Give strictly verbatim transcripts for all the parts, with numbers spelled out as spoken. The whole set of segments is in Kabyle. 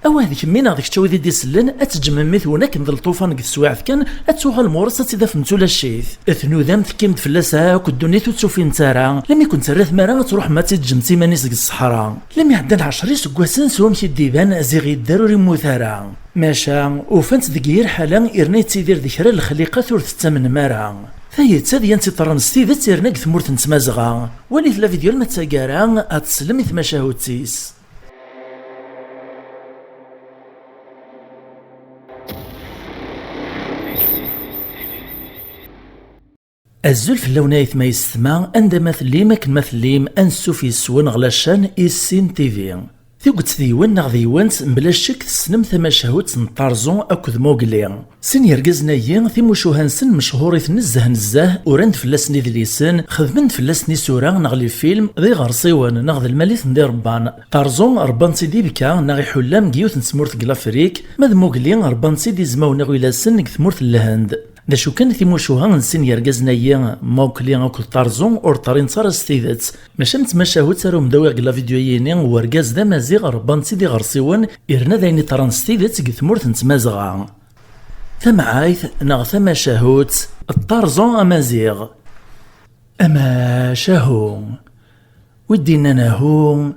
Awah d kemmi neɣ d kečč a wid i d-isellen, ad teǧǧem mmi-twen akken d lṭufan deg teswiɛt kan, ad tuɣalem ɣur-s ad tt-id-tafem d tulaccit. Tnudam tekkim-d fell-as akk ddunit ur tt-ufint ara, lammi ken-terra tmara ad truḥem ad tt-id-teǧǧem d timan-is deg ṣṣeḥra. Lammi ɛeddan ɛecra iseggasen s wamek i d-iban ziɣ yedder ur immut ara. Maca, ufan-tt deg yir ḥala irna yettidir d kra n lexliqat ur tettamnem ara. Tayet ad yant iṭerren s tidet irna deg tmurt n Tmazɣa. Walit la vidéo alma d taggara, ad teslem i tmacahut-is. Azul fell-awen ayetma yessetma, anda ma tellim, akken ma tellim, ansuf yes-wen ɣer la chaîne Issin T V. Tuget d yiwen neɣ d yiwent, mebla ccek tessnem tamacahut n Ṭarzu akked Mowgli. Sin yergazen-agi, timucuha-nsen mechurit nezzeh nezzeh, uran-d fell-asen idlisen, xedmen-d fell-asen isura neɣ les films, d iɣersiwen neɣ d lmal i ten-d-irebban. Ṭarzu rebban-t-id ibekka neɣ iḥullam deg yiwet n tmurt deg Lafrik, ma d Mowgli rebban-t-id izmawen iɣilasen deg tmurt n Lhend. D acu kan, timucuha n sin yergazen-agi, Mowgli akked Ṭarzu, ur ṭṭarint ara s tidet. Maca am tmacahut ara wen-d-awiɣ deg la vidéo-yini, wergaz d amaziɣ, rebban-t-id iɣersiwen, irna d ayen iṭran s tidet deg tmurt n Tmazɣa. Tamɛayt neɣ tamacahut, Ṭarzu amaziɣ. Amacahu. Wi d-innan ahu,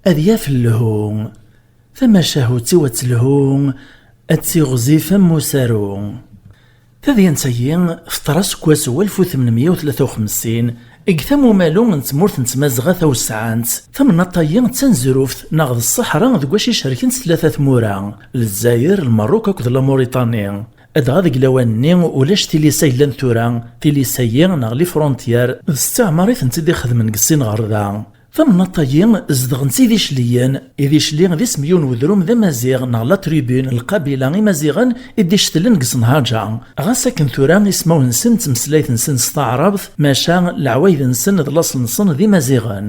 ad yaf lhu. Tamacahut-iw ad telhu, ad tiɣzif am usaru. Tadyant-agi teṭṭer aseggas n walef u tmenmeyya u tlata u xemsin deg tama umalu n tmurt n Tmazɣa tawesɛant. Tamnaḍt-agi d tanezruft neɣ d ṣṣeḥra deg wacu i cerkent tlata tmura, Lezzayer, Lmerruk akked Lamuriṭani. Dɣa deg lawan-nni ulac tilisa yellan tura, tilisa-yi neɣ les frontières d ssiɛmar i tent-id-ixedmen deg sin ɣer da. Tamnaḍt-agi zedɣen-tt idicliyen. Idicli d isem yiwen wedrum d amaziɣ neɣ la tribune, lqabila imaziɣen i d-icetlen deg Senhaǧa. Ɣas akken tura ismawen-nsen d tmeslayt-nsen s taɛrabt, maca leɛwayed-nsen d laṣel-nsen d imaziɣen.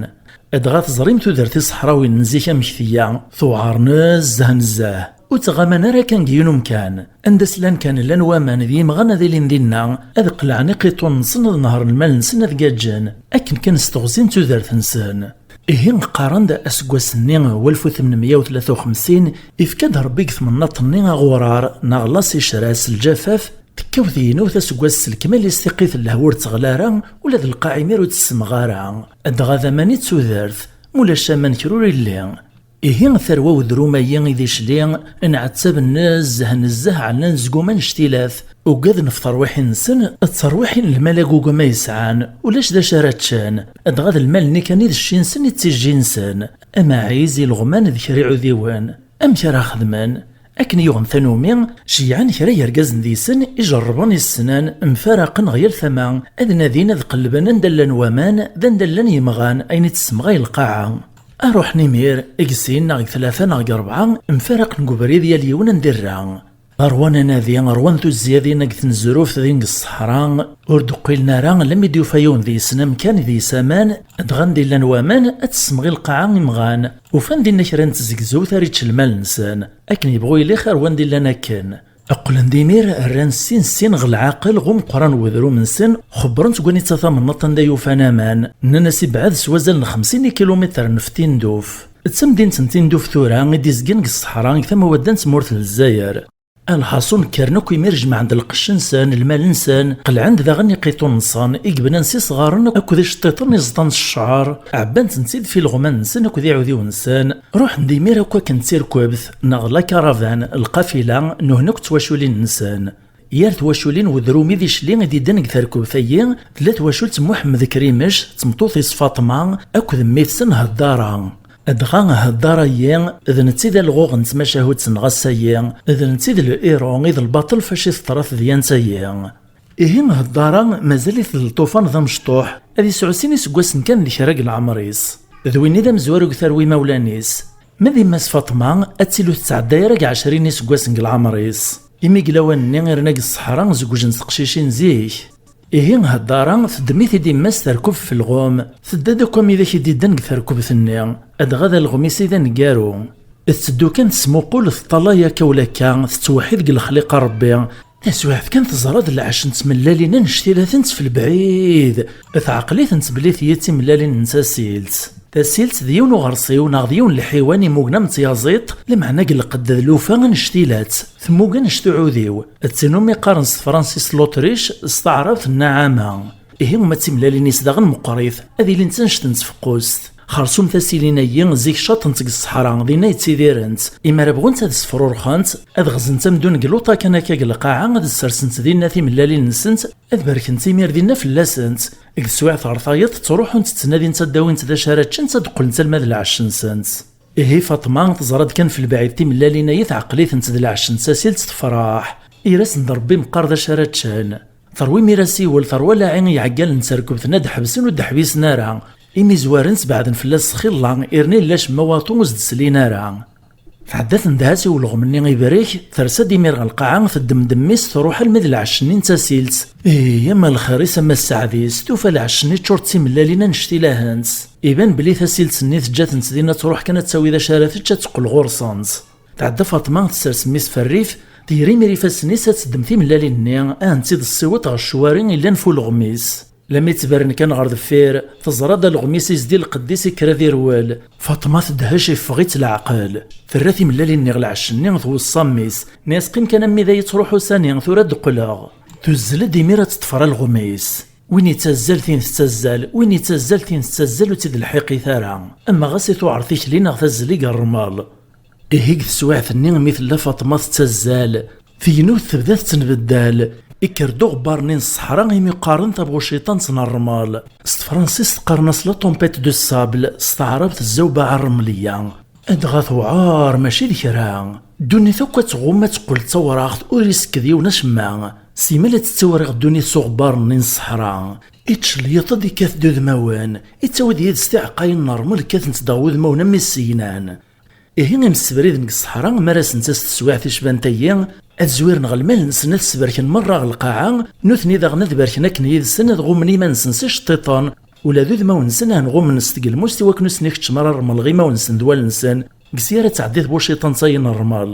Dɣa teẓrim tudert iṣeḥrawen n zik amek tella, tewɛer nezzeh nezzeh. Ur ttɣaman ara kan deg yiwen umkan. Anda s-llan kan llan waman d yimɣan ad ilin dinna, ad qelɛen iqiṭunen-nsen, ad nehṛen lmal-nsen, ad gaǧǧen. Akken kan s teɣzi n tudert-nsen. Ihi qqaren-d aseggas-nni n walef u tmenmeyya u tlata u xemsin, ifka-d Ṛebbi deg temnaḍt-nni aɣurar, neɣ la sécheresse, lǧafaf, tekkaw tegnewt aseggas s lekmal-is, tiqqit n lehwa ur d-teɣli ara, ula d lqaɛ imir ur tt-semmeɣ ara. Dɣa d aman i d tudert, mulac aman kra ur illi. Ihi tarwa wedrum-agi i d icli, nɛettab nezzeh nezzeh ɛellan zgum annect-ilat, ugaden ɣef terwiḥin-nsen, d terwiḥin n lmal agugam ay sɛan, ulac d acu ara ččen, dɣa d lmal-nni kan i d cci-nsen i d tijji-nsen, amaɛiz, ileɣman d kra iɛudiwen. Amek ara xedmen? Akken yuɣen tanumi, ceyyɛen kra yergazen deg-sen, ijerrben, issnen, mfaraqen ɣer yal tama, ad nadin, ad qellben anda llan waman, d anda llan yemɣan, ayen i d-tessemɣay lqaɛa. Ruḥen imir, deg sin neɣ deg tlata neɣ deg rebɛa, mfaraqen deg ubrid yal yiwen anda irra. Rwan anadi, rwan tuzzya dinna deg tnezruft, din deg ṣṣeḥra, ur d-qqilen ara, lammi d-yufa yiwen deg-sen amkan, deg-s aman, dɣa anda illan waman, ad tessemɣi lqaɛa imɣan. Ufan dinna kra n tzegzewt ara yečč lmal-nsen. Akken yebɣu yili, xir wanda illan akken. Qqlen-d imir, rran sin sin ɣer lɛaqel ɣer umeqqran n wedrum-nsen, xebbren-t deg wanita tamnaḍt anda yufan aman, nnan-as ibɛed s wazal n xemsin ikilumitren ɣef Tinduf. D tamdint n Tinduf tura i d-izgan deg ṣṣeḥra deg tama wadda n tmurt n Lezzayer. Lḥaṣun, kkren akk imir, jemɛen-d lqecc-nsen, lmal-nsen, qelɛen-d daɣen iqiṭunen-nsen i yebnan s isɣaren akked iceṭṭiṭen iẓeṭṭan s ccɛer, ɛebban-ten-id f ileɣman-nsen akked iɛudiwen-nsen, ruḥen-d imir akk akken d tirkebt, neɣ la caravane, lqafila, nuhen akk d twaculin-nsen. Yir twaculin n wedrum i d icli i d-iddan deg terkubt-agi, tella twacult n Muḥemmed Krimec, d tmeṭṭut-is Faṭma, akked mmi-tsen Heddara. Dɣa Heddara-yi, d netta i d alɣuɣ n tmacahut-nneɣ ass-agi, d netta i d le héros, i d lbaṭel fac i teḍra tedyant-agi. Ihi Heddara, mazal-it d lṭufan d amecṭuḥ, ad yesɛu sin iseggasen kan d kra deg leɛmer-is. D win i d amezwaru deg tarwa imawlan-is. Ma d yemma-s Faṭma, ad tilu tettɛedday ara deg ɛecrin iseggasen deg leɛmer-is. Imi deg lawan-nni irna deg ṣṣeḥra zewǧen teqcicin zik. Ihi Heddara teddem-it-id yemma-s terkub f lɣum, tedda-d akk am widak i d-iddan deg terkubt-nni, dɣa d alɣem-is i d aneggaru. Tetteddu kan tesmuqul, teṭṭalay akka ula akka, tettweḥḥid deg lexliqa n Ṛebbi. Taswiɛt kan teẓra d lɛecc n tmellalin annect-ilatent f lebɛid. Teɛqel-itent belli tigi d timellalin n tasilt. Tasilt d yiwen uɣersiw neɣ d yiwen n lḥiwan imugen am tyaẓiḍt, lameɛna deg lqedd d lufa annect-ilat, temmug annect uɛudiw. D tin umi qqaren s tefransist l'Autriche, s taɛrabt nnaɛama. Ihi ma d timellalin-is daɣen meqqrit, ad ilint annect n tfeqqust. Xersum tasilin-agi zik caṭent deg ṣṣeḥra, dinna yettidirent. Imi ara bɣunt ad sefrurxent, ad ɣzent amdun deg luṭa kan akka deg lqaɛa, ad ssersent dinna timellalin-nsent, ad berkent imir dinna fell-asent. Deg teswiɛt ɣer tayeḍ, ttruḥunt ttnadint ad d-awint d acu ara ččent, ad d-qqlent alma d lɛecc-nsent. Ihi Faṭma teẓra-d kan f lebɛid timellalin-ayi, teɛqel-itent d lɛecc n Tasilt, tefreḥ. Ira-sen-d Ṛebbi meqqar d acu ara ččen. Terwa imir asiwel, terwa laɛi i yiɛeggalen n terkubt-nni ad d-ḥebsen ur d-ḥbisen ara. Imi zwaren sbeɛden fell-as s xilla, irna illa cemma waṭu ur s-d-slin ara. Tɛedda tendeh-as i ulɣem-nni ibrek, tersa-d imir ɣer lqaɛa, teddem-d mmi-s, truḥ almi d lɛecc-nni n Tasilt. Ih, ama lxir-is ama sseɛd-is, tufa lɛecc-nni ččur d timellalin annect ilahent. Iban belli Tasilt-nni teǧǧa-tent dinna, ad truḥ kan ad tawi d acu ara tečč, ad teqqel ɣur-sent. Tɛedda Faṭma, tessers mmi-s f rrif, tger imir ifassen-is ad teddem timellalin-nni, ad tent-id-tessiweḍ ɣer ccwari illan f ulɣem-is. Lami tt-berren kan ɣer deffir, teẓra-d alɣem-is izdi lqedd-is ikker ad irwel. Faṭma tedhec, iffeɣ-itt leɛqel. Terra timellalin-nni ɣer lɛecc-nni, tweṣṣa mmi-s. Nni-as, "Qqim kan a mmi, da yettruḥu sani, tura ad d-qqleɣ." Tuzzel-d imir ad teṭṭfer alɣem-is. Win yettazzal tin tettazzal, win yettazzal tin tettazzal, ur tt-id-lḥiqit ara. Ama ɣas i tuɛer tikli neɣ tazzel i yerrmel. Ihi deg teswiɛt-nni mi tella Faṭma tettazzal, tegnewt tebda tettenbeddal. Ikker-d uɣebbar-nni n ṣṣeḥra imi qqaren tabuciṭant n ṛṛmel. S tefransist qqaren-as la tempête de sable, s taɛrabt zzawbaɛ ṛṛemliya. Dɣa tewɛer mačči d kra. Ddunit akk ad tɣumm, ad teqqel d tawraɣt, ur isekked yiwen acemma. Simmal ad tettawriɣ ddunit s uɣebbar-nni n ṣṣeḥra. Ittcelliṭ-d, ikkat-d udmawen, ittawi-d yid-s tiɛeqqayin n ṛṛmel, kkatent-d ɣer wudmawen am isegnan. Ihi imsebriden deg ṣṣeḥra, mi ara sen-tas teswiɛt icban tayi, ad zwiren ɣer lmal-nsen, ad sberken merra ɣer lqaɛa, nutni daɣen ad berken akken yid-sen, ad ɣummen iman-nsen s iceṭṭiṭen, ula d udmawen-nsen ad nɣummen s tgelmust, i wakken ur sen-ikeččem ara ṛṛmel ɣer imawen-nsen d wallen-nsen, deg-s ara tɛeddi tbuciṭant-ayi n ṛṛmel.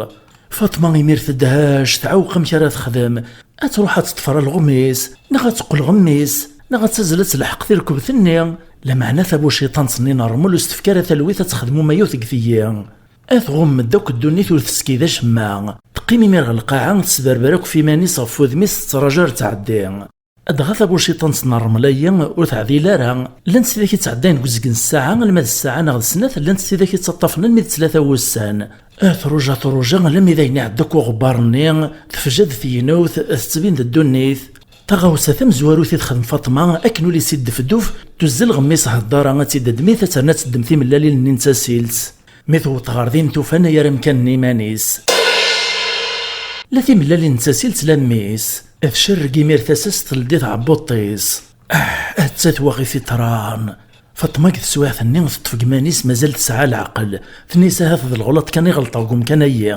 Faṭma imir tedhec, tɛewq amek ara texdem. Ad truḥ ad teṭṭfer alɣem-is, neɣ ad teqqel ɣer mmi-s, neɣ ad tazzel ad telḥeq tirkubt-nni. Lameɛna tabuciṭant-nni n ṛṛmel ur s-tefki ara talwit ad texdem umayut deg tiyi. Ad tɣumm-d akk ddunit, ur teskid acemma. Teqqim imir ɣer lqaɛa, tesberber akk f iman-is ɣef wudem-is, tettraǧu ar tɛeddi. Dɣa tabuciṭant n ṛṛmel-ayi ur teɛdil ara. Llant tidak i ttɛeddayen deg uzgen ssaɛa alma d ssaɛa neɣ d snat, llant tidak i ttaṭṭafen almi d tlata wussan. Truja, truja, almi d ayen iɛedda akk uɣebbar-nni, tefja-d tegnewt, tettbin-d ddunit. Taɣawsa tamezwarut i texdem Faṭma, akken ul-is iddefduf, tuzzel ɣer mmi-s heddara ad tt-id-tedmit, ad ternu ad teddem timellalin-nni n Tasilt. Mi tewweḍ ɣer din, tufa anayer amkan n yiman-is. La timellalin n Tasilt, la mmi-s. Tcerreg imir tasa-s, teldi tɛebbuḍt-is. Ah, atta twaɣit iṭran. Faṭma deg teswiɛt-nni teṭṭef deg iman-is mazal tesɛa leɛqel. Tenna-yas ahat d leɣlaṭ kan i ɣelṭeɣ deg umkan-ayi.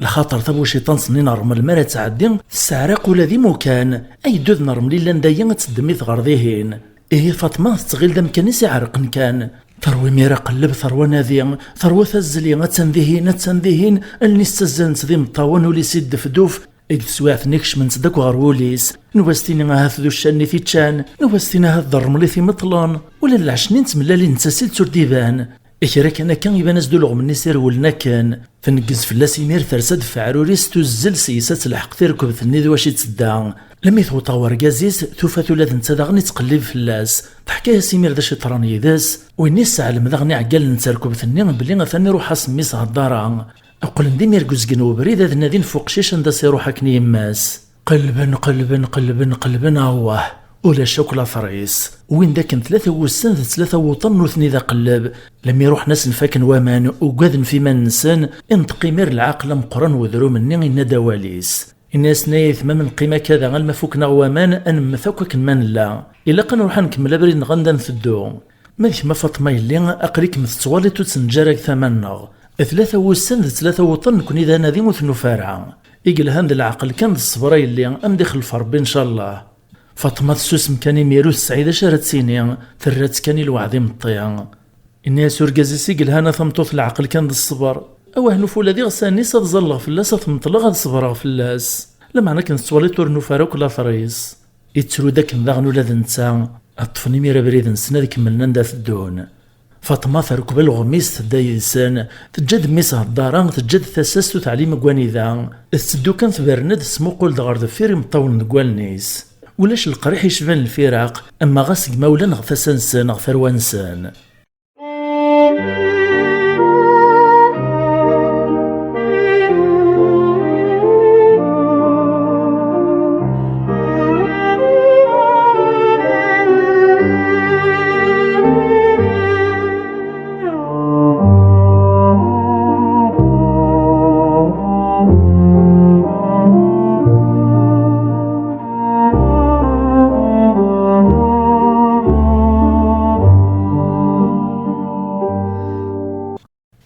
Lxaṭer tabuciṭant-nni n ṛṛmel mi ara tɛeddi, tesseɛraq ula d imukan. Ayeddud n ṛṛmel illan dayi ad teddem-it ɣer dihin. Ihi Faṭma tettɣil d amkan-is iɛerqen kan. Terwa imir aqelleb, terwa anadi, terwa tazzli, attan dihin, attan dihin, allen-is ttazzalent d imeṭṭawen, ul-is iddefduf. Deg teswiɛt-nni kecment-d akk ɣer wul-is. Nwa s tini ahat d uccan i t-iččan, nwa s tini ahat d ṛṛmel i t-imeṭṭlen. Ula d lɛecc-nni n tmellalin n Tasilt ur d-iban. Kra kan akka iban-as-d ulɣem-nni s irewlen akken. Tneggez fell-as imir, tersa-d f aɛrur-is, tuzzel s-yes ad telḥeq tirkubt-nni d wacu i d-tedda. Lami tewweḍ ɣer urgaz-is, tufa-t ula d netta daɣen ittqellib fell-as. Teḥka-yas imir d acu yeḍran yid-s. Win yesseɛlem daɣen iɛeggalen n terkubt-nni belli atan iruḥ-as mmi-s heddara. Qqlen-d imir deg uzgen n ubrid ad nadin f uqcic anda s-iruḥ akken yemma-s. Qelben, qelben, qelben, qelben, awah! Ulac akk later-is. Wwin-d akken tlata wussan d tlata wuṭan nutni d aqelleb. Lami ruḥen asen faken waman, ugaden f iman-nsen, inṭeq imir lɛaqel ameqqran n wedrum-nni, inna-d awal-is. Inna-yasen, ay aytma, ma neqqim akka da alma fuken-aɣ waman, ad nemmet akk akken ma nella. Ilaq ad nruḥ ad nkemmel abrid-nneɣ anda nteddu. Ma d kemm a Faṭma yelli, aql-ikem tettwaliḍ ur tt-neǧǧa ara deg tama-nneɣ. Tlata wussan d tlata wuṭan nekni d anadi ur t-nufi ara. I yelhan d leɛqel kan d ṣṣber a yelli, a m-d-ixlef Ṛebbi ncallah. Faṭma tessusem kan imir ur tesɛi d acu ara d-tini, terra-tt kan i lweɛd imeṭṭi. Inna-yas urgaz-is i yelhan a tameṭṭut leɛqel kan d ṣṣber. Awah nufa ula d iɣsan-is ad ẓalleɣ fell-as, ad t-meṭṭleɣ, ad ṣebreɣ fell-as. Lameɛna akken tettwaliḍ ur nufi ara akk later-is. Ittru-d akken daɣen ula d netta, ṭṭfen imir abrid-nsen ad kemmlen anda teddun. Faṭma terkeb alɣem-is, tedda yid-sen, teǧǧa-d mmi-s Heddara, teǧǧa-d tasa-s ur teɛlim deg wanida. Tetteddu kan, tberren-d, tesmuqul-d ɣer deffir imeṭṭawen deg wallen-is. Ulac leqriḥ yecban lfiraq, ama ɣas deg imawlan ɣef tasa-nsen, ɣef tarwa-nsen.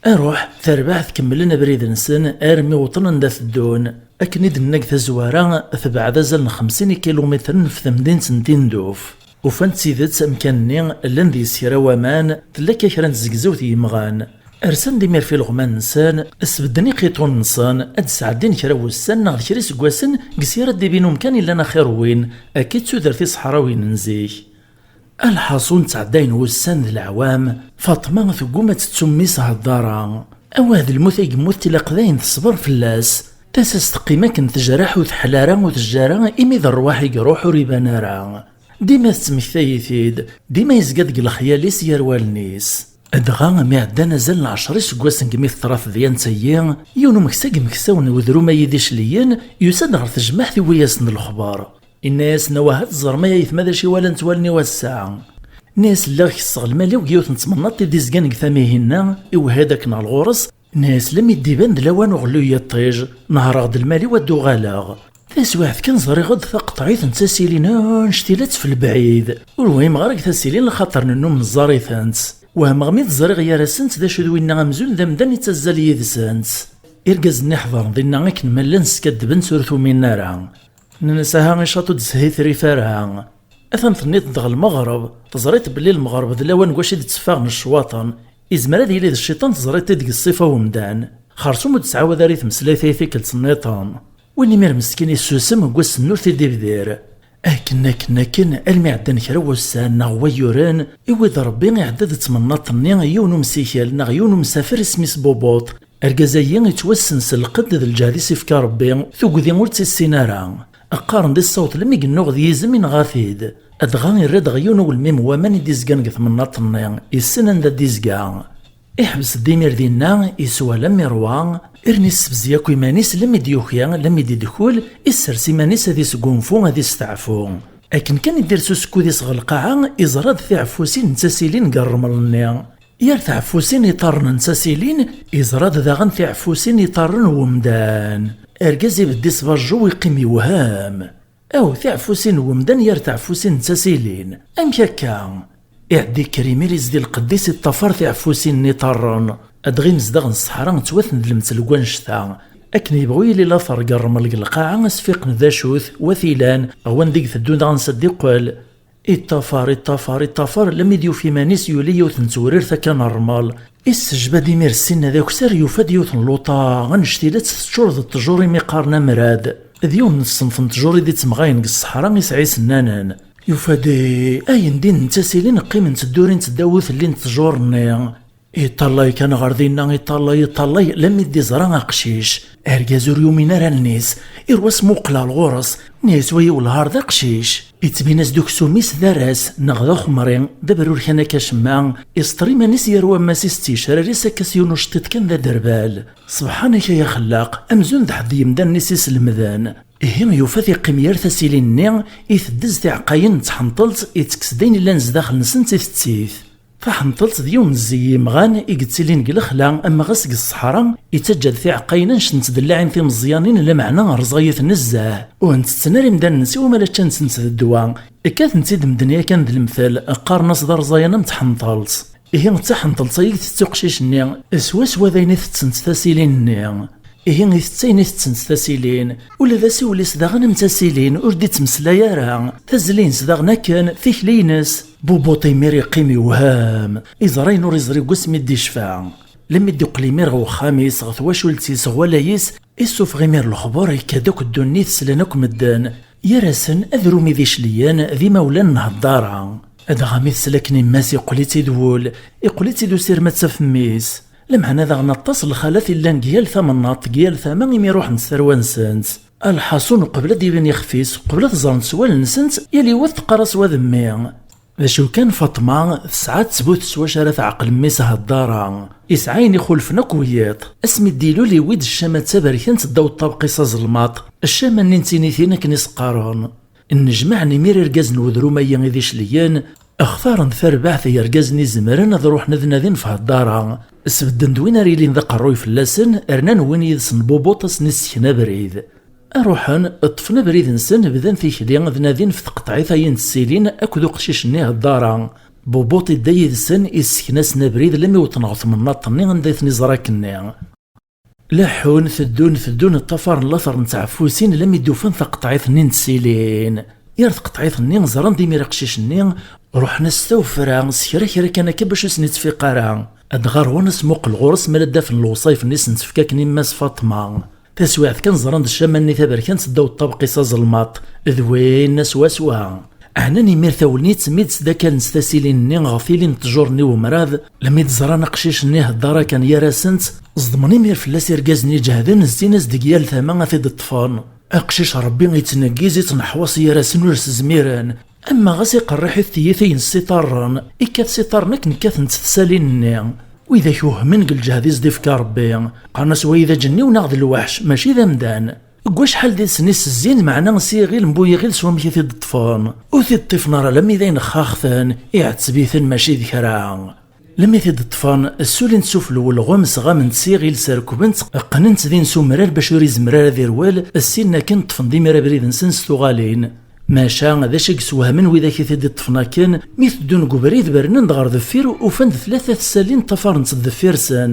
Aruḥ, tarbaɛt kemmlen abrid-nsen armi wṭen anda teddun. Akken i d-nenna deg tazwara, tebɛed azal n xemsin ikilumitren ɣef temdint n Tinduf. Ufan d tidet amkan-nni llan deg-s kra waman, tella akka kra n tzegzewt yemɣan. Rsan-d imir f ileɣman-nsen, sbedden iqiṭunen-nsen, ad d-sɛeddin kra wussan neɣ d kra iseggasen deg-s ara d-ibin umkan yellan axir n win, akka i d tudert iṣeḥrawiyen n zik. Alḥaṣun ttɛeddayen wussan d leɛwam, Faṭma tegguma ad tettu mmi-s Heddara. Awah d lmut ay yemmut tilaq dayen teṣber fell-as. Tasa-s teqqim akken tejreḥ, ur teḥla ara, ur tejja ara, imi d rrwaḥ i iruḥ ur iban ara. Dima tettmektay-it-id, dima yezga deg lexyal-is gar wallen-is. Dɣa mi ɛeddan azal n ɛecra iseggasen deg mi teḍra tedyant-agi, yiwen umeksa deg yimeksawen n wedrum-agi d icliyen yusa-d ɣer tejmaɛt iwwi-yasen-d lexber. Inna-yasen: "Awah, ad teẓrem ay aytma d acu i walant wallen-iw ass-a." Inna-yas: "Lliɣ kesseɣ lmal-iw deg yiwet n tmennaḍt i d-izgan deg tama-ihinna, iwehha-d akken ɣer ɣur-s." Inna-yas: "Lemmi d-iban d lawan uɣelluy yiṭij, nehreɣ-d lmal-iw ad d-uɣaleɣ. Taswiɛt kan ẓriɣ-d taqeṭɛit n tasilin annect-ila-tt f lebɛid. Ur whimeɣ ara deg tasilin lxaṭer nennum neẓẓar-itent. Wehmeɣ mi d-ẓriɣ gar-asent d acu d winna amzun d amdan ittazzal yid-sent." Irgazen-nni ḥeḍren dinna akken ma llan skaddben-tt ur t-uminen ara. Nnan-as: "Aha, icaṭ ur d-shitrif ara. Atan tenniḍ-d ɣer lmeɣreb, teẓriḍ belli lmeɣreb d lawan deg wacu i d-tteffaɣen ccwaṭen. Izmer ad yili d cciṭan teẓriḍ-t-id deg ṣṣifa n umdan. Xersum ur d-ttɛawad ara i tmeslayt ay tikkelt nniḍen." Win imir meskin yessusem deg wass-nni ur t-id-ibdir. Akken, akken, akken, almi ɛeddan kra wussan neɣ wayyuren, iwwi-d Rebbi iɛedda-d tmennaḍt-nni yiwen umsikel neɣ yiwen umsafer isem-is Bubuṭ. Argaz-agi yettwassen s lqedd d lǧehd i s-ifka Rebbi, tugdi ur tt-issin ara. Qqaren-d issaweḍ lemmi yennuɣ d yizem inɣa-t-id. Dɣa irra-d ɣer yiwen ugelmim n waman i d-izgan deg tmennaḍt-nni, issen anda d-izga. Iḥbes-d imir dinna, iswa alammi irwa, irni ssebzi akk iman-is lemmi d-yuki, lemmi d-idkul, issers iman-is ad isgunfu, ad isteɛfu. Akken kan i d-ires usekkud-is ɣer lqaɛa, iẓra-d tiɛeffusin n tasilin deg rrmel-nni. Yar tiɛeffusin iṭarren n tasilin, iẓra-d daɣen tiɛeffusin iṭarren n wemdan. Argaz ibedd-is bajju, iqqim yewhem. Aw, tiɛeffusin n wemdan yar tiɛeffusin n tasilin. Amek akka? Iɛedda ikker imir izdi lqedd-is, iṭṭafar tiɛeffusin-nni iṭarren. Dɣa imezdaɣ n ṣṣeḥra ttwaten d lemtel deg wannect-a. Akken yebɣu yili later deg rrmel deg lqaɛa, asfiqen d acu-t, wa t-ilan, ɣer wanda i iteddu daɣen s ad d-iqqel. Iṭṭafar, iṭṭafar, iṭṭafar, lammi d-yufa iman-is yuli yiwet n tewrirt akka n rrmel. Issejba-d imir ssinna d akessar, yufa-d yiwet n luṭa annect-ila-tt teččur d ttjur imi qqaren amrad. D yiwen n ṣṣenf n ttjur i d-ittemɣayen deg ṣṣeḥra, isɛa isennanen. Yufa-d, eh, ayen din n tasilin qqiment ddurint ddaw utelli n ttjur-nni. Iṭallay kan ɣer dinna, iṭallay, iṭallay, lammi d-iẓra aqcic. Argaz ur yumin ara allen-is, irwa smuqel ɣer ɣur-s, nni-as: "Wa yiwelhar d aqcic." Ittbin-as-d uksum-is d aras, neɣ d axemri, d abrur kan akka acemma, iseṭṭer iman-is gar wammas-is d tecrar-is akka s yiwen uceṭṭiḍ kan d aderbal. Sebḥan-ak ay axellaq, amzun d ḥedd yemdanen i s-islemden. Ihi yufa-t iqqim yar tasilin-nni, iteddez tiɛeqqayin n tḥenṭelt, ittekkes-d ayen illan zdaxel-nsent, itett-it. Taḥenṭelt d yiwen n zzey yemɣan i yettilin deg lexla, ama ɣas deg ṣṣeḥra, ittaǧǧa-d tiɛeqqayin annect n tdellaɛin timeẓyanin, lameɛna rẓayit nezzeh, ur ntetten ara imdanen-nsen, wamala ččan-tent d ddwa. Kkaten-tt-id medden yakan d lemtel, qqaren-as d arẓayan am tḥenṭelt. Ihi d taḥenṭelt-agi i itett uqcic-nni, swaswa d ayen i tettent tasilin-nni. Ihi itett ayen i tettent tasilin, ula d asiwel-is daɣen am tasilin, ur d-ittmeslay ara. Tazli-ines daɣen akken, tikli-ines. Bubuṭ imir iqqim yewhem, iẓra ayen ur iẓri deg wasmi d-icfa. Lammi d-iqqel imir ɣer wexxam-is, ɣer twacult-is, ɣer walay-is, issufeɣ imir lexber, ikka-d akk ddunit, slan akk medden. Gar-asen, adrum i d icliyen, d imawlan n Heddara. Dɣa mi tesla akken yemma-s, iqqel-itt-id wul, iqqel-itt-id usirem ad taf mmi-s. Lameɛna daɣen aṭas n lxalat i llan deg yal tamnaḍt, deg yal tama imi ruḥent s tarwa-nsent. Lḥaṣun, uqbel ad d-ilin ixef-is, uqbel ad t-ẓrent s wallen-nsent, yal yiwet teqqar-as wa d mmi. D acu kan, Faṭma tesɛa ttbut s wacu ara teɛqel mmi-s heddara. Yesɛa ayen ixulfen akk wiyiḍ. Asmi d-ilul, iwwi-d ccama d taberkant ddaw ṭṭabq-is aẓelmaṭ, ccama-nni n tinitin akken i s-qqaren. Nnejmaɛen imir irgazen n wedrum-agi i d icelliyen, xtaren tarbaɛt n yergazen izemren ad ruḥen ad nadin f heddara. Sbedden-d win ara yilin d aqerruy fell-asen, rnan win yid-sen Bubuṭ ad sen-issken abrid. Ruḥen, ṭṭfen abrid-nsen, bdan tikli ad nadin f tqeṭɛit-ayi n tsilin akked uqcic-nni heddara. Bubuṭ idda yid-sen, issken-asen abrid lammi wwḍen ɣer temnaḍt-nni anda i ten-iẓra akkenni. Leḥḥun, teddun, teddun, ṭṭafaren later n tɛeffusin, lammi d-ufan taqeṭɛit-nni n tsilin. Yir tqeṭɛit-nni, ẓran-d imir aqcic-nni, ruḥen-as s tawefra, s kra kra kan akka bac ur sen-ittfiq ara. Dɣa rwan asmuqel ɣur-s, ma la d-afen lewṣayef-nni sen-tefka akken yemma-s Faṭma. Taswiɛt kan, ẓran-d ccama-nni taberkant ddaw ṭṭabq-is aẓelmaṭ, d winna swaswa. Ɛnan imir tawelnit mi d-sdakalen s tasilin-nni ɣef tili n ttjur-nni n umrad, lammi d-ẓran aqcic-nni heddara kan gar-asent, ẓedmen imir fell-as irgazen iǧehden, zzin-as deg yal tama ad t-id-ṭṭfen. Aqcic Rebbi ittneggiz, ittneḥwaṣ gar-asen ur s-zmiren, ama ɣas iqerriḥ-it tiyita-ines s iṭarren, ikkat s iṭarren akken kkatent tsalin-nni. Widak wehmen deg lǧehd i s-d-ifka Rebbi, qqaren-as wayi d aǧenniw neɣ d lweḥc, mačči d amdan. Deg wacḥal did-sen i s-zzin, meɛna s yiɣil n bu yiɣil s wamek i t-id-ṭṭfen. Ur t-id-ṭṭifen ara lammi d ayen xaxten, iɛetteb-iten mačči d kra. Lammi t-id-ṭṭfen, ssulin-t sufell welɣem, sɣamen-t s yiɣil, serkben-t, qqnen-t din s umrar bac ur izemmer ara ad irwel, ssin akken ṭṭfen-d imir abrid-nsen s tuɣalin. Maca d acu i yeswehmen widak i t-id-iṭṭfen akken, mi teddun deg ubrid bernen-d ɣer deffir, ufan-d tlata tsalin ṭṭafarent-d deffir-sen.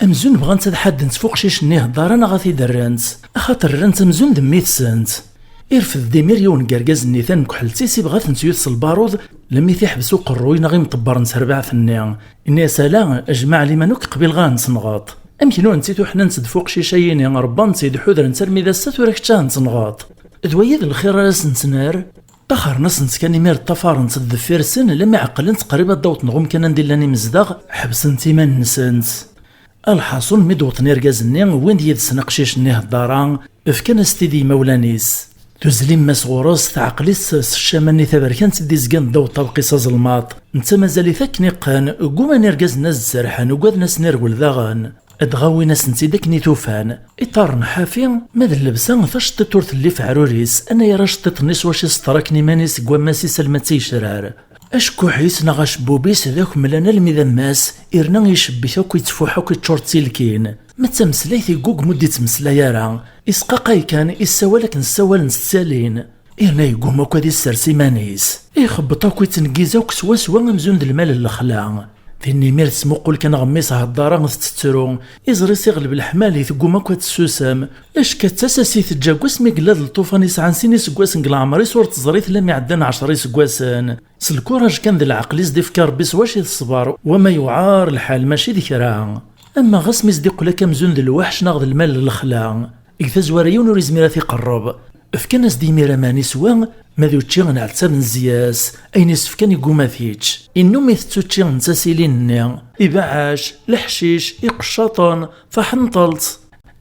Amzun bɣant ad ḥaddent f uqcic-nni heddara neɣ ad t-id-rrent, axaṭer rrant amzun d mmi-tsent. Irfed-d imir yiwen n yergaz-nni tanekḥelt-is, ibɣa ad tent-yut s lbarud, lammi t-iḥbes uqerruy neɣ imṭebber n terbaɛt-nni. Inna-yas: "Ala, jmeɛ liman akk qbileɣ ad tent-nɣeḍ. Amek nutenti tuḥnant-d f uqcic-ayini, rebban-tt-id, ḥudren-tt armi d ass-a, tura kečč ad tent-nɣeḍ?" D waya d lxir ara sent-nerr? Ṭaxren-asent kan imir, ṭṭafaren-tt deffir-sen, lammi ɛeqlent qrib ad d-awḍent ɣer umkan anda i llan imezdaɣ, ḥebsent iman-nsent. Alḥaṣun, mi d-wwḍen irgazen-nni, wwin-d yid-sen aqcic-nni heddara, fkan-as-t-id i yimawlan-is. Tuzzel yemma-s ɣur-s, teɛqel-it s ccama-nni taberkant i d-izgan ddaw ṭṭabq-is aẓelmaṭ. Netta mazal-it akken iqqen, gguman irgazen ad s-d-serḥen, ugaden ad sen-irwel daɣen. Dɣa wwin-asen-tt-id akken i t-ufan. Iṭarren ḥafi, ma d llebsa taceṭṭiṭ ur telli f ɛrur-is, anayer aceṭṭiṭ-nni s wacu iseṭṭer akken iman-is deg wammas-is alma d tigecrar. Acekkuḥ-is neɣ acebbub-is d akemlan almi d ammas, irna icebbek akk, ittfuḥ akk, iččur d tilkin. Ma d tameslayt iggugem ur d-ittmeslay ara, isqaqay kan, issawal akken ssawalent tsalin. Irna yegguma akk ad issers iman-is. Ixebbeṭ akk, ittneggiz akk swaswa amzun d lmal n lexla. Din imir tesmuqul kan ɣer mmi-s heddara tettettru. Iẓri-s iɣleb leḥmali, tegguma akk ad tessusem. Acka d tasa-s i teǧǧa deg wasmi yella d lṭufan yesɛan sin iseggasen deg leɛmer-is ur teẓri tella mi ɛeddan ɛecra iseggasen. S lkuraj kan d lɛeql i s-d-ifka Rebbi s wacu i teṣber, wama yewɛer lḥal mačči d kra. Ama ɣas mi s-d-iqqel akka amzun d lweḥc neɣ d lmal n lexla, deg tazwara yiwen ur izmir ad t-iqerreb. Fkan-as-d imir aman iswa, ma d učči n ɛettab n zzyas, ayen isefkan igguma ad t-yečč. Innum itett učči n tasilin-nni, ibeɛɛac, leḥcic, iqeccaṭen, taḥenṭelt.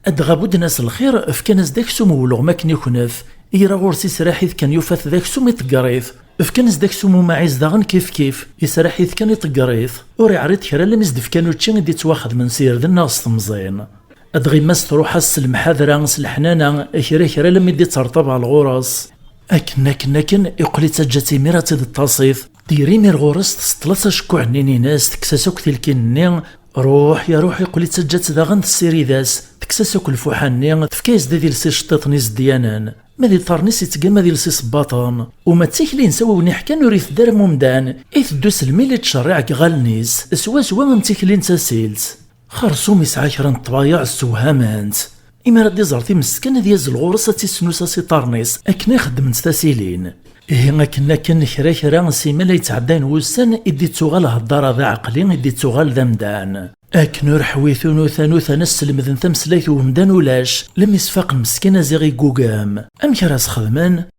Dɣa budden-as lxir, fkan-as-d aksum n ulɣem akken iknef. Ira ɣur-s israḥ-it kan yufa-t d aksum iṭegger-it. Fkan-as-d aksum umaɛiz daɣen kifkif, israḥ-it kan iṭegger-it. Ur iɛriḍ kra lammi s-d-fkan učči i d-ittwaxedmen s yirden neɣ s temẓin. Dɣa yemma-s truḥ-as s lemḥadra, s leḥnana, kra kra lammi d-itterṭab ɣer ɣur-s. Akken, akken, akken, iqqel ittaǧǧa-tt imir ad tt-id-ṭṭasit. Diri imir ɣur-s, tseṭṭel-as acekkuḥ-nni-ines, tekkes-as akk tilkin-nni. Ruḥ ya ruḥ, iqqel ittaǧǧa-tt daɣen, tessirid-as, tekkes-as akk lfuḥa-nni, tefka-yas-d ad iles iceṭṭiḍen izedyanen. Ma d iṭarren-is ittgama ad iles isebbaṭen. Uma d tikli-ines, a wen-iḥkan ur itedda ara am umdan, iteddu s lmil ittcerriɛ deg iɣallen-is, swaswa am tikli n tasilt. Xersum isɛa kra n ṭṭbayeɛ ssewhament. Imi ara d-iẓer timest kan ad yazzel ɣur-s ad tissnus-as iṭarren-is akken i xeddment tasilin. Ihi akken akken kra kra, simal ay ttɛeddayen wussan i d-ittuɣal heddara d aɛeqli, i d-ittuɣal d amdan. Akken ur ḥwit unutan utan ad slemden tameslayt n umdan ulac, lammi sfaqen meskin aziɣ iggugem. Amek ara s-xedmen?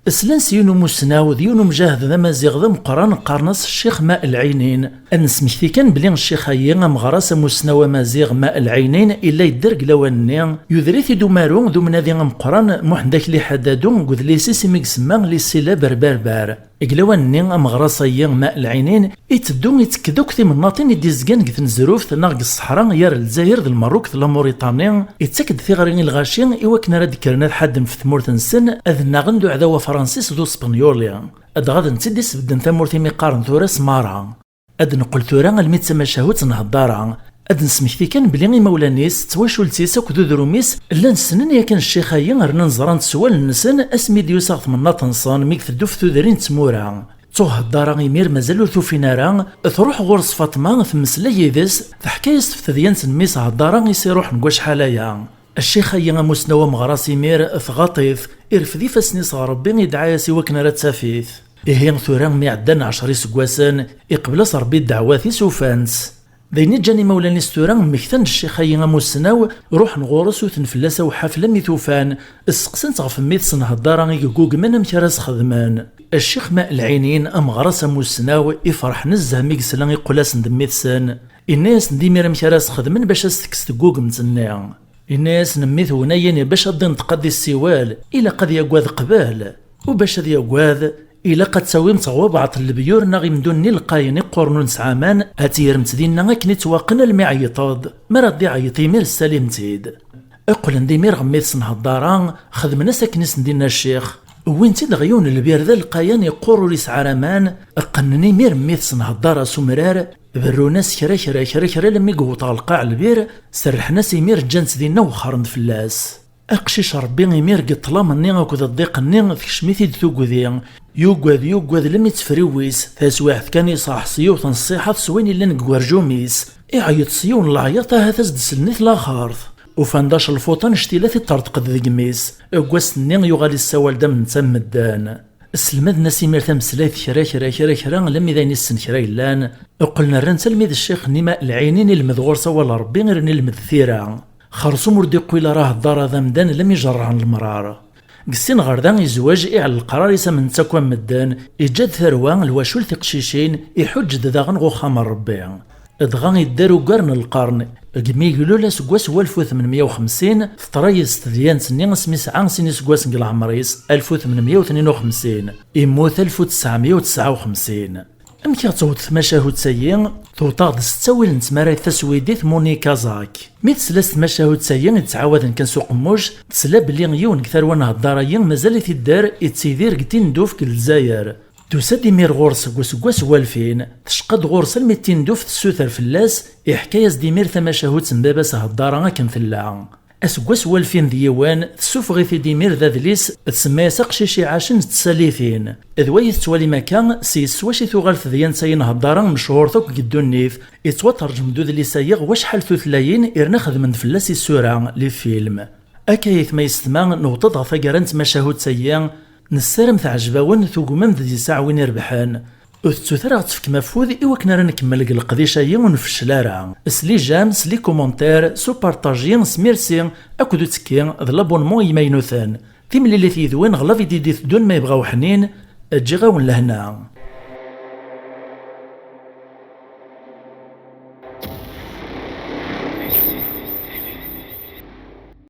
Slan s yiwen umussnaw d yiwen umjahed d amaziɣ d ameqqran, qqaren-as Ccix Maɛelɛinin. Ad nesmekti kan belli ccix-ayi, ameɣras, amussnaw amaziɣ Maɛelɛinin, illa yedder deg lawan-nni, yuder-it-id umaru d umnadi ameqqran Muḥend Akli Ḥaddadu deg udlis-is imi isemma Les Syllabes Berbères. Deg lawan-nni, ameɣras-ayi Maɛelɛinin itteddu ittekk-d akk timennaṭin i d-izgan deg tnezruft neɣ deg ṣṣeḥra gar Lezzayer d Lmerruk d Lamuriṭani, ittak-d tiɣri i lɣaci i wakken ara d-kkren ad ḥadden ɣef tmurt-nsen, ad nnaɣen d uɛdaw afransis d uspenyuli. Dɣa d netta i d-isbedden tamurt imi qqaren tura Smara. Ad neqqel tura almi d tamacahut n Heddara. Ad nesmekti kan belli imawlan-is d twacult-is akked udrum-is llan ssnen yakan ccix-ayi, rnan ẓran-t s wallen-nsen asmi d-yusa ɣer temnaḍt-nsen mi iteddu ɣef tudrin d tmura. Tuɣ Heddara imir mazal ur t-ufin ara, truḥ ɣur-s Faṭma, temmeslay yid-s, teḥka-yas ɣef tedyant n mmi-s Heddara i s-iruḥen deg wacḥal aya. Ccix-ayi amussnaw ameɣras imir tɣaḍ-it, irfed ifassen-is ɣer Rebbi, idɛa-yas i wakken ara tt-tafit. Ihi tura mi ɛeddan ɛecra iseggasen, iqbel-as Rebbi ddeɛwat-is, ufan-tt. D ayen i ǧǧan imawlan-is tura mmektan-d ccix-ayi amussnaw, ruḥen ɣur-s, wten fell-as awḥafel mi t-ufan, steqsan-t ɣef mmi-tsen Heddara i yeggugmen amek ara s-xedmen. Ccix Maɛelɛinin, ameɣras amussnaw, ifreḥ nezzeh mi yesla iqqel-asen-d mmi-tsen. Inna-yasen-d imir amek ara s-xedmen bac ad s-tekkes teggugemt-nni. Inna-yasen mmi-twen ayen bac ad d-inṭeq ad issiwel, ilaq ad yagad qbel, u bac ad yagad, ilaq ad tawimt ɣer wabɛaḍ n lebyur neɣ imdunen ilqayen iqquren ur nesɛi aman, ad tt-yerremt dinna akken ittwaqen almi ɛeyyeṭ-d, mi ara d-iɛeyyeṭ imir ssalimt-id. Qqlen-d imir ɣer mmi-tsen Heddara, xedmen-as akken i sen-d-inna ccix. Wwin-tt-id ɣer yiwen n lbir d alqayan iqqur ur yesɛi ara aman, qqnen imir mmi-tsen Heddara s umrar, berrun-as kra kra kra kra alammi yewweḍ ɣer lqaɛ n lbir, serrḥen-as imir, ǧǧan-tt dinna wexxren-d fell-as. Aqcic Rebbi imir deg ṭṭlam-nni akked ddiq-nni tekcem-it-id tugdi. Yugad, yugad, lemmi ttefriwis, taswiɛt kan iṣaḥ s yiwet n ṣṣiḥat s wayen illan deg ugerjum-is. Iɛeyyeṭ s yiwen n leɛyaṭ ahat ad s-d-slen i tlaxert. Ufan-d acelfuṭ annect-ila tiṭerṭqed deg imi-s. Deg wass-nni yuɣal issawal-d am netta am medden. Sselmaden-as imir tameslayt kra kra kra kra, lemmi d ayen issen kra yellan. Qqlen rran-tt almi d ccix-nni Maɛelɛinin, ilmed ɣur-s awal Rebbi, irna ilmed tira. Xersum ur d-iqqil ara Heddara d amdan lemmi jerrɛen lemrar. Deg sin ɣer da, izwaj, iɛell leqrar-is am netta akk am medden, iǧǧa-d tarwa, lwacul, tiqcicin, iḥuǧǧ-d daɣen ɣer uxxam n Rebbi. Dɣa idder ugar n lqern, deg mi yeglul aseggas n walef u tmenmya u xemsin, teṭra yid-s tedyant-nni asmi yesɛa sin iseggasen deg leɛmer-is, alef u tmenmya u tnin u xemsin, immut alef u tesɛemya u tesɛa u xemsin. Amek i ɣ-tewweḍ tmacahut-agi? Tewweḍ-aɣ-d s ttawil n tmarayt taswidit Moni Kazak. Mi tesla s tmacahut-agi i d-ttɛawaden kan s uqemmuc, tesla belli yiwen deg tarwa n Heddara-agi mazal-it idder, ittidir deg Tinduft deg Lezzayer. Tusa-d imir ɣur-s deg useggas n walfin, tecqa-d ɣur-s almi d Tinduft tessuter fell-as, iḥka-yas-d imir tamacahut n baba-s Heddara akken tella. Aseggas n walfin d yiwen, tessufeɣ-it-id imir d adlis, tsemma-yas Aqcic iɛacen d tsalitin. D way i tettwalim akka, s yes s wacu i tuɣal tedyant-ayi n Heddara mechuṛet akk deg ddunit, ittwaterjem-d udlis-ayi ɣer wacḥal tutlayin, irna xedmen-d fell-as isura, les films. Akka aytma yessetma, newweḍ-d ɣer taggara n tmacahut-ayi, nessaram teɛjeb-awen, tugmem-d deg-s aɛwin irebḥen. Ur tettut ara ɣ-tefkem afud i wakken ara nkemmel deg leqdic-ayi ur nfeccel ara. S les j'aime, s les commentaires, s upartaji, s merci, akked uttekki d l'abonnement i yimaynuten. Timlilit yid-wen ɣer la vidéo i d-iteddun ma yebɣa uḥnin, ǧǧiɣ-awen lehna.